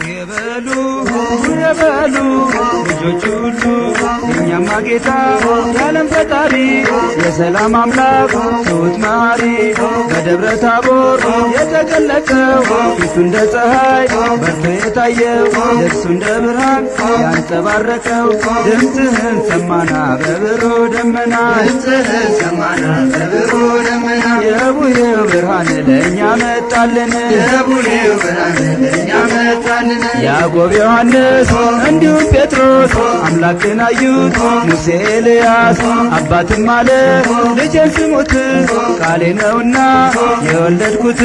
የበሉ የበሉ ልጆች ሁሉ፣ የእኛማ ጌታ የዓለም ፈጣሪ፣ የሰላም አምላክ ትሑት መሐሪ፣ በደብረ ታቦር የተገለጸው፣ ፊቱ እንደ ፀሐይ በርቶ የታየው፣ ልብሱ እንደ ብርሃን ያንጸባረቀው፣ ድምፅህን ሰማና በብሩህ ደመና። ድምፅህን ሰማና በብሩህ ደመና። የቡሄው ብርሃን ለእኛ መጣልን። የቡሄው ብርሃን ለእኛ መጣልን። ያዕቆብ፣ ዮሐንስ እንዲሁም ጴጥሮስ አምላክን አዩት፣ ሙሴ፣ ኤልያስ። አባትም አለ ልጄን ስሙት፣ ቃሌ ነውና የወለድኩት።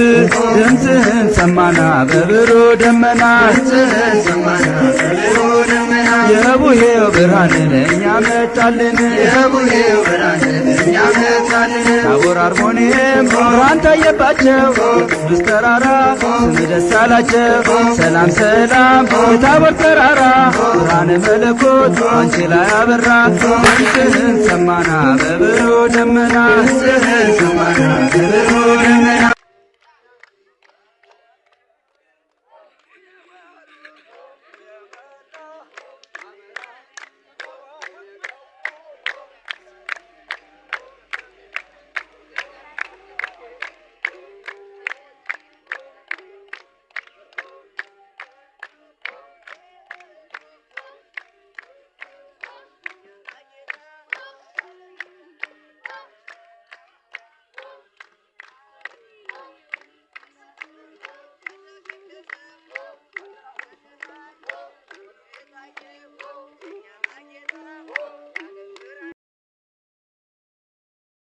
ድምፅህን ሰማና በብሩህ ደመና። ድምፅህን ሰማና በብሩህ ደመና። የቡሄው ብርሃን ለእኛ መጣልን። የቡሄው ብርሃን ለእኛ መጣልን። ታቦር አርሞንኤም ብርሃን ታየባቸው፣ ቅዱስ ተራራ ስም ደስ አላቸው። ሰላም ሰላም የታቦር ተራራ፣ ብርሃነ መለኮት አንቺ ላይ አበራ። ድምፅህን ሰማና በብሩህ ደመና። ድምፅህን ሰማና በብሩህ ደመና።